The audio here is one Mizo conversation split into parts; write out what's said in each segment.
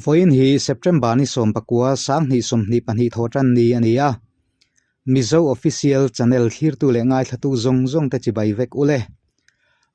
Vawiin hi September ni 19 2022 thawhtan ni a ni a. Mizo Official Channel thlirtu leh ngaithlatu zawng zawng te chibai vek ule.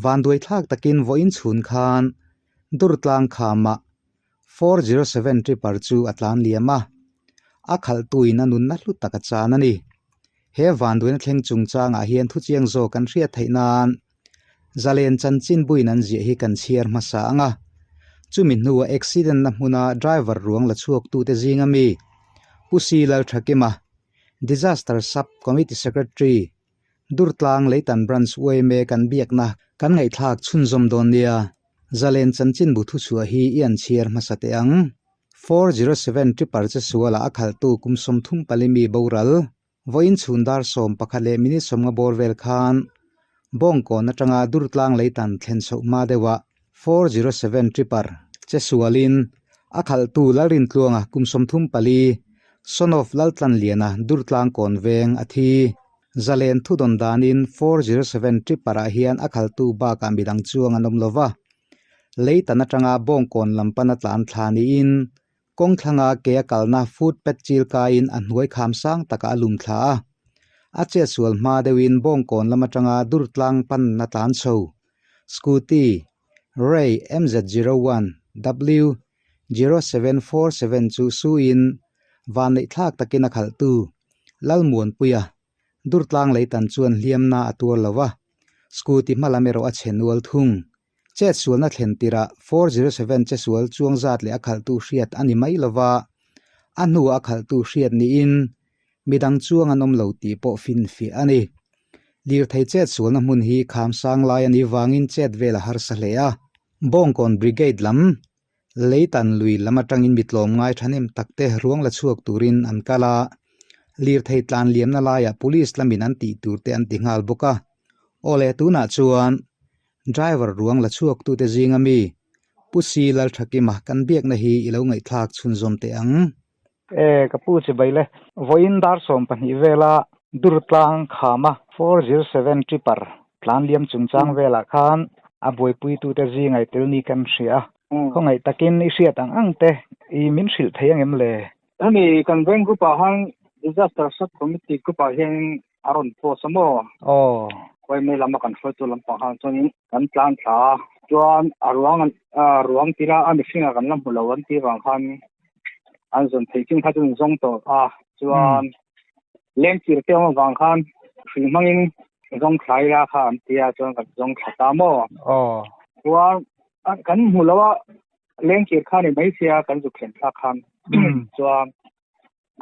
Vanduai thlak takin vawiin chhun khan Durtlang khamah 407 Tripper chu a tlan liam a, a khalhtuin a nunna hlu tak a chan a ni. He vanduaina thleng chungchangah hian thuchiang zawk kan hriat theih nan Zalen chanchin buin an ziah hi kan chhiar hmasa ang a. Chumi hnua accident na hmuna driver ruang la chhuaktute zinga mi Pu Si Lalthakima, Disaster Sub Committee Secretary, Durtlang Leitan Branch yma kan biakna kan ngaihthlak chhunzawm dawn nia. Zalen chanchinbu thuchhuah hi i an chhiar hmasa teh ang. 407 Tripper che sualah a khalhtu kum 34 mi boral. Vawiin chhun dar 11 leh minute 50 bawr vel khan Bawngkawn atanga Durtlang Leitan thlen chhoh hma deuhah 407 Tripper che sualin a khalhtu Lalrintluanga kum 34 son of Laltlanliana Durtlang kawn veng a thi. Zalen thudawn danin 407 Tripper-ah hian a khalhtu bakah midang chuang an awm lo va. Leitan atanga Bawngkawn lam pana tlan thla niin Kawng thlanga ke a kalna footpath chil kaiin a hnuai kham sang takah a lum thla a. A chetsual hma deuhin Bawngkawn lam atanga Durtlang panna tlan chho. Scooty, Ray MZ01 W0747 chu suin vanneih thlak takin a khalhtu Lalmuanpuia, Durtlang leitan chuan hliamna a tuar lo va, Scooty hma lam erawh a chhe nual thung. Chetsualna thlen tirah 407 chesual chuang zat leh a khalhtu hriat a ni mai lova, a hnuah a khalhtu hriat niin midang chuang an awm lo tih pawh finfiah a ni. Lirthei chetsualna hmun hi kham sang lai a nih vangin chet vel a harsa hle a. Bawngkawn Brigade lam, Leitan lui lam atangin mi tlawmngai thahnem takte ruang la chhuak turin an kal a, lirthei tlan liamna laiah police lamin an tih turte an ti nghal bawk a. Awle tunah chuan Driver ruang la chhuaktute zinga mi Pu Si Lalthakima kan biakna hi i lo ngaihthlak chhunzawm teh ang. E, ka pu chibai le. Vawiin dar 12 vela Durtlang khama 407 Tripper tlan liam chungchang velah khan a buaipuitute zingai tel ni kan hria a. Khawngaih takin i hriat ang ang te i min hrilh thei angem le? Hemi kan veng group ah khan Disaster Sub Committee group ah hian a rawn post a maw? Aw. Khawi mai lama kan hruaitu lampang khan chuanin kan tlan thla a, chuan a ruang an a ruang tila a mihring ah kan la hmu lo an tih vang khan an zawn theih chin kha chu an zawng tawh a, chuan lengtir te awm avang khan hrui hmangin zawng thla ila kha an tia chuan kan zawng thla ta maw? Aw. Chuan kan hmu lo a lengtir kha ni mai sia kan zuk thlen thlak khan chuan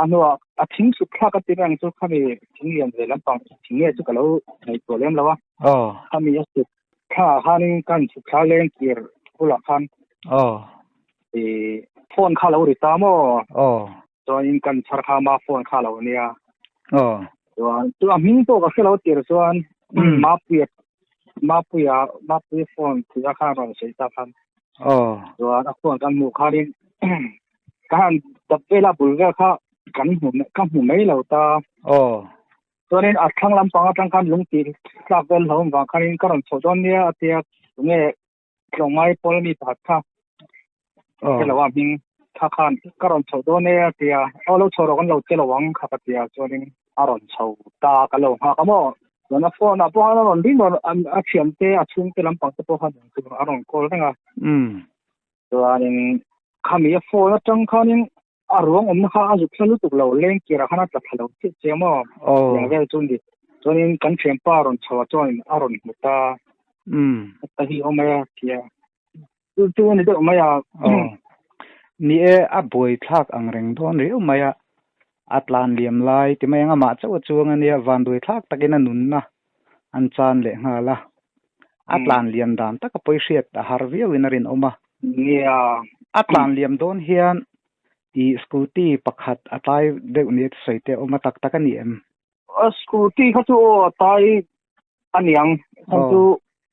a hnuah a thing suk thlak a ti reng chu khami thing lian ve lampang thing nge chu ka lo ngaihtuah lem lo a aw khami a suk thla khanin kan suk thla leng kir bulah khan aw i phone kha lo ri ta maw aw chuanin kan chhar kha ma phone kha lo nia aw chuan chu a hming pawh ka hre lo tir chuan mapuia mapuia mapuia phone tia khan rawn sawi ta khan aw chuan a phone kan hmuh khanin ka han dap vela bul vel kha kan hmu ka hmu mai lo ta aw chuanin a thlang lampang atang khan lung ti tlak vel hlauhawm vang khanin ka rawn chhoh dawn nia a tia tunge tlawmngai pawl mi pakhat kha aw hre lo a hming kha khan ka rawn chhoh dawn e a tia aw lo chho rawh kan lo che lo ang kha ka tia chuanin a rawn chho ta ka lo nghak a maw chuan a phone ah pawh khan a rawn ring rawn a thiante a chhungte lampang te pawh khan a rawn call reng a chuanin khami a phone atang khanin a ruang awmna kha a zuk thla lutuk lo leng kirah khan a tla thla lo chiah chiah maw tiang vel chu ni chuanin kan thianpa rawn chho ah chuanin a rawn hmu ta ta hi awm mai a tia chu chu a ni deuh mai a ni e a buai thlak ang reng dawn riau mai a a tlan liam lai ti mai ang amah chauh a chuang ania vanduai thlak takin a nunna an chan leh nghal a a tlan liam dan taka pawi hriat a har viau in a rinawm a. Nia. A tlan liam dawn hian i scooty pakhat a tlai deuh nia sawi te a awm a tak tak a ni em? A scooty kha chu aw a tlai a niang. Khan chu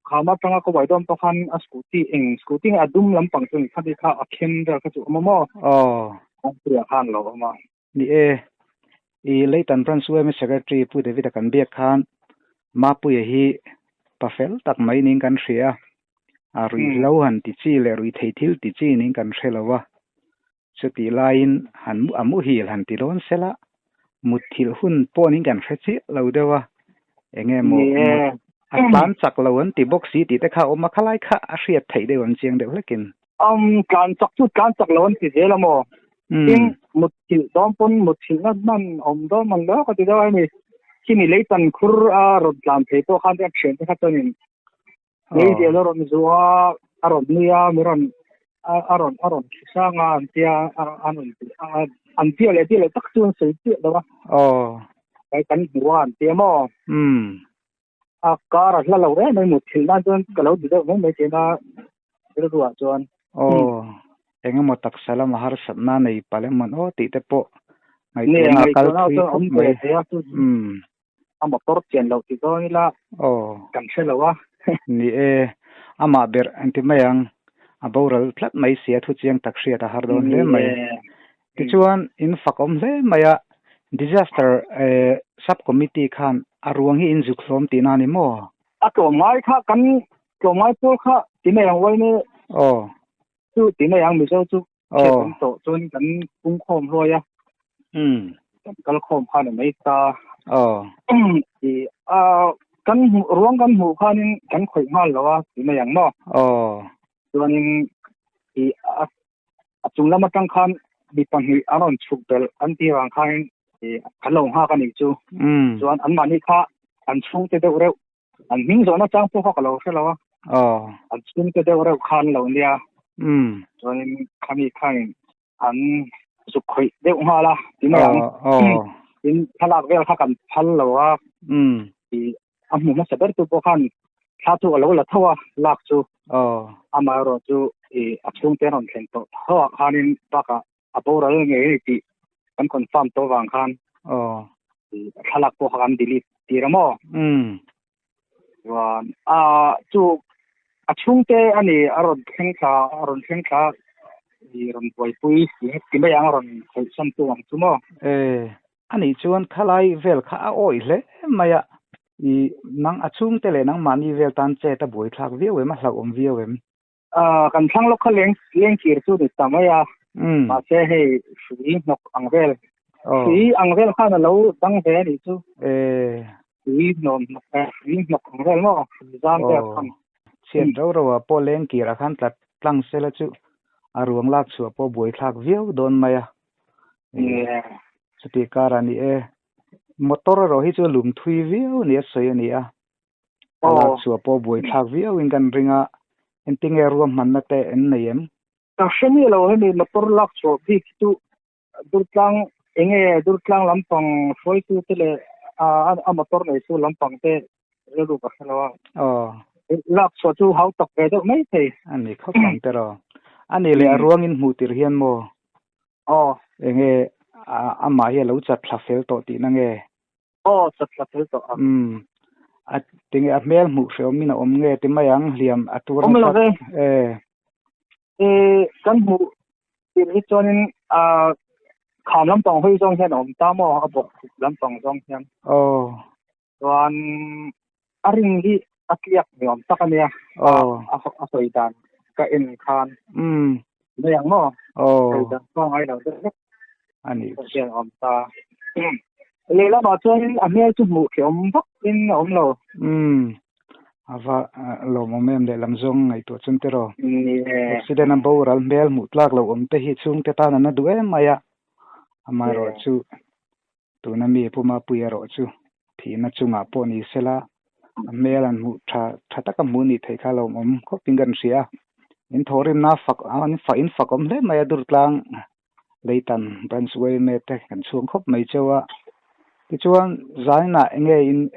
kham atanga ka uai dawn pawh khan a scooty eng scooty nge a dum lampang chu ni khati kha a khem vel kha chu a awm a maw? Aw. Kawngpuiah khan a lo awm a. Ni e, i Leitan Branch yma Secretary Pu David-a kan biak khan Mapuia hi pa fel tak mai niin kan hria a, a ruihhlo han ti chi leh ruihthei thil ti chi niin kan hre lo a. Chutih laiin han a muhil han ti dawn sela, mutthilh hun pawhin kan hre chiah lo deuh a, enge maw a tlan chak lo an ti bawk si tih te kha a awm a, khalai kha a hriat theih deuh an chiang deuh hlekin. Um, tlan chak chu tlan chak lo an ti zel a maw? Tin, mutthilh dawn pawn mutthilh na hman awm dawn man lo ka ti deuh a ni. Khimi leitan khur a rawn tlan thei pawh khan a thiante kha chuanin Meizial a rawn zuh a, a rawn nui a, mi rawn a rawn a rawn khi sang a, an tia an rawn ti a, an tia leh tia leh tak chu an sawi chiah lo a. Aw. Kai kan hmu a an tia maw? Umm. A kar a hla lo em mai mut thilh nan chuan ka lo ti deuh mai mai thin a rilru ah chuan. Aw. Engemaw taksa lama harsatna nei palh emaw aw tih te pawh ngaihtuahna a kal thui khawp mai. Umm. A motor chian loh ti dawn ila kan hre lo a. Ni e, amah ber an ti mai ang. A boral tlat mai sia thu chiang tak hriat a har dawn hle mai. Tichuan in fak awm hle mai a, disaster sub committee khan a ruang hi in zuk hlawm tihna a ni maw? A tlawmngai kha kan tlawmngai pawl kha ti mai ang uaine chu ti mai ang Mizo chu Chhiat awm tawh chuan kan pungkhawm hluai a. Kan kal khawm khan a mai ta. I a kan hmuh ruang kan hmuh khanin kan khawih nghal lo a ti mai ang maw? Chuanin i a a chung lam atang khan mi pahnih an rawn chhuk belh an tih avang khanin i kan lo nghak a nih chu. Chuan anmahni kha an chhungte deuh reuh An hming zawhna chang pawh kha ka lo hre lo a. Aw. An chhungte deuh reuh khan lo nia. Umm. Chuanin khami khain an zuk khawih deuh nghal a ti mai ang. Aw. Tin thlalak vel kha kan phal lo a. Umm. I a hmu hmasa ber tu pawh khan thla chu a lo la tho a lak chu. Aw. Amaherawh chu i a chhungte an rawn thlen tawh tho ah khanin bakah a boral ngei a ni tih kan confirm tawh vang khan Aw. thlalak pawh kha kan delete tir a maw? Umm. Chuan a chu a chhungte a ni a rawn thleng thla a rawn thleng thla i rawn buaipui ti mai ang a rawn khawih san tu ang chu maw? E a nih chuan khalai vel kha a awih hle mai a i nang a chhungte leh nangmahni vel tan chet a buaithlak viau em a hlauhawm viau em? Kan thlang lawk kha leng leng kir chu ni ta mai a. Mahse hei hrui hnawk ang vel. Hrui ang vel khan a lo dang ve a nih chu. Hrui hnawm hrui hnawk ang vel maw hrui zam vel khan. Chhiat rau rau ah pawh leng kir ah khan tlat tlang sela chu a ruang lak chhuah pawh buai thlak viau dawn mai a. Chutih karah ni e motor erawh hi chu a lum thui viau ni a sawi a ni a. A lak chhuah pawh buai thlak viau in kan ring a, engtinge ruahmanna te an nei em? Ka hre miah lo hemi motor lak chhuah bik hi chu Durtlang enge Durtlang lampang hruaitu te leh a motor nei chu lampang te rilru ka hre lo a. Lak chhuah chu hau tak ve deuh mai thei. A ni khawp ang te rawh. A nih leh a ruangin hmuh tir hian maw? Enge amah hi a lo chat thla fel tawh tihna nge? Aw, chat thla fel tawh a. Umm. A tinge a hmel hmuh hreawm in a awm nge ti mai ang hliam a tur Awm lo ve. E. E, kan hmuh tir hi chuanin a kham lampang hawi zawng hian a awm ta maw a bawk khup lampang zawng hian. Aw. Chuan a ring hi a tliak ni awm tak a nia. Aw. A sawi dan ka en khan. Umm. Mai ang maw? Aw. Sawi dan pawh ngai lo deuh vek. A nih. Hian a awm ta. Lehlamah chuan a hmel chu hmuh theih awm vak in a awm lo. Umm. A va lawmawm em lehlam zawng ngaihtuah chuan tiraw. Ni e. Accident a boral hmel hmuh tlak lo awm te hi chhungte tan an na duh em mai a. Amaherawh chu Tuna mi Pu Mapuia erawh chu thihna chungah pawh ni sela, a hmel an hmuh tha tha taka hmuh nih theih kha lo awm khawpin kan hria a. In thawhrimna fak an fah in fak awm hle mai a, Durtlang Leitan Branch yma te kan chhuang khawp mai cheu a. Tichuan zaninah enge in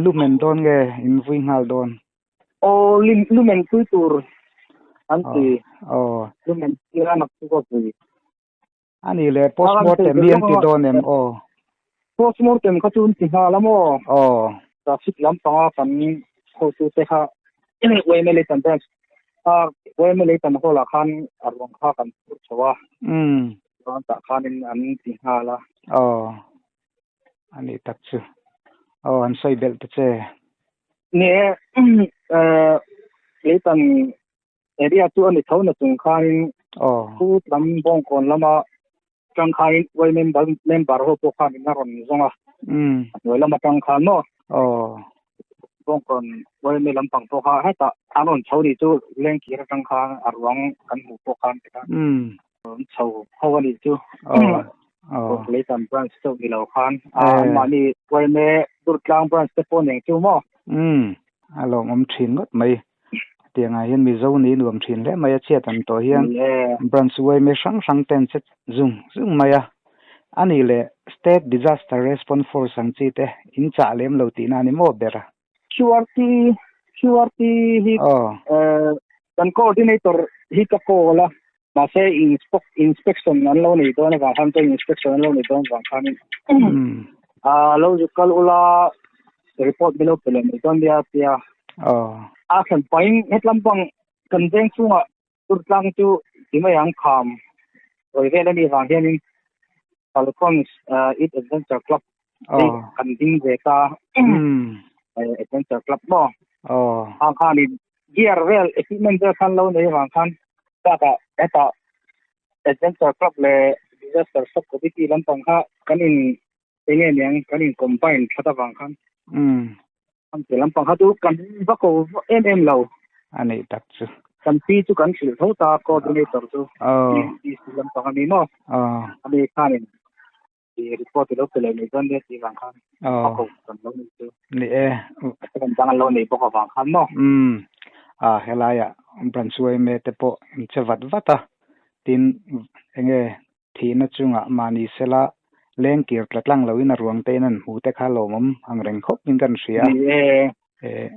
lumen dawn nge in vui nghal dawn? Aw lumen pui tur an ti. Aw. Lumen pui a nak chu ka vui. A nih leh postmortem hi an ti dawn em aw? Postmortem kha chu an ti nghal a maw? Aw. Traffic lampanga kan hotute kha YMA Leitan branch a YMA Leitan hall ah khan a ruang kha kan phur chho a. Umm. Chuan tah khanin an ti nghal a. Aw. A nih tak chu. Aw an sawi belh ta che. Ni e, Leitan area chu a ni tho na chung khanin. Aw. Pu lam Bawngkawn lama tang khanin Y member member ho pawh khan in a rawn zawng a. Umm. A hnuai lam atang khan maw. Aw. Bawngkawn YMA lampang pawh kha hetah an rawn chho nih chu Lengkir atang khan a ruang kan hmuh pawh khan tikhan. Umm. Rawn chho ho a nih chu. Aw. Aw. Leitan branch chauh ni lo khan. Anmahni YMA Durtlang branch te pawh nen chu maw. Umm. A lawmawm thin ngawt mai. Tiangah hian Mizo ni nuam thin hle mai a chhiat an tawh hian branch YMA hrang hrang ten che zung zung mai a. A nih leh State Disaster Response Force ang chi te in chah lem lo tihna a ni maw ber a? QRT QRT hi kan coordinator hi ka call a, mahse inspection an lo nei dawn avang khan chuan inspection an lo nei dawn avang khanin lo zu kal ula report min lo pe leh mai dawn nia tia a thlen pahin hetlam pang kan veng chhungah Turtlang chu ti mai ang kham rawi vel a nih vang hianin Falcons Eat Adventure Club hi kan ding ve ta Adventure Club maw ang khanin gear vel equipment vel khan lo nei avang khan bakah hetah Adventure Club leh Disaster Sub Committee lampang kha kan in enge niang kan in combine that avang khan an ti lampang kha chu kan va ko em em lo a nei tak chu kan pi chu kan hrilh tho ta coordinator chu DC lampang a ni maw ani khanin i report lo pe leh mai dawn nia tih vang khan a ko kan lo ni chu ni e kan dang an lo nei bawk avang khan maw a helaia branch yma te pawh in che vat vat a tin enge Thihna chungah mahni sela leng kir tla tlang loin a ruang tein an hmu te kha lawmawm ang reng khawp in kan hria. Ni e. Eh,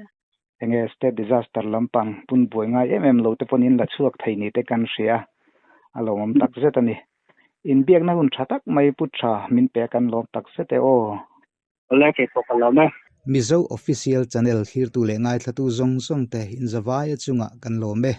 enge state disaster lampang pun buai ngai em em lo te pawn in la chhuak thei ni te kan hria. A lawmawm tak zet a ni. Inbiakna hun tha tak mai pu tha min pe kan lawm tak zet e aw. Awle kei pawh ka lawm e. Mizo Official Channel thlirtu leh ngaithlatu zawng zawng te inzavaia chungah kan lawm e.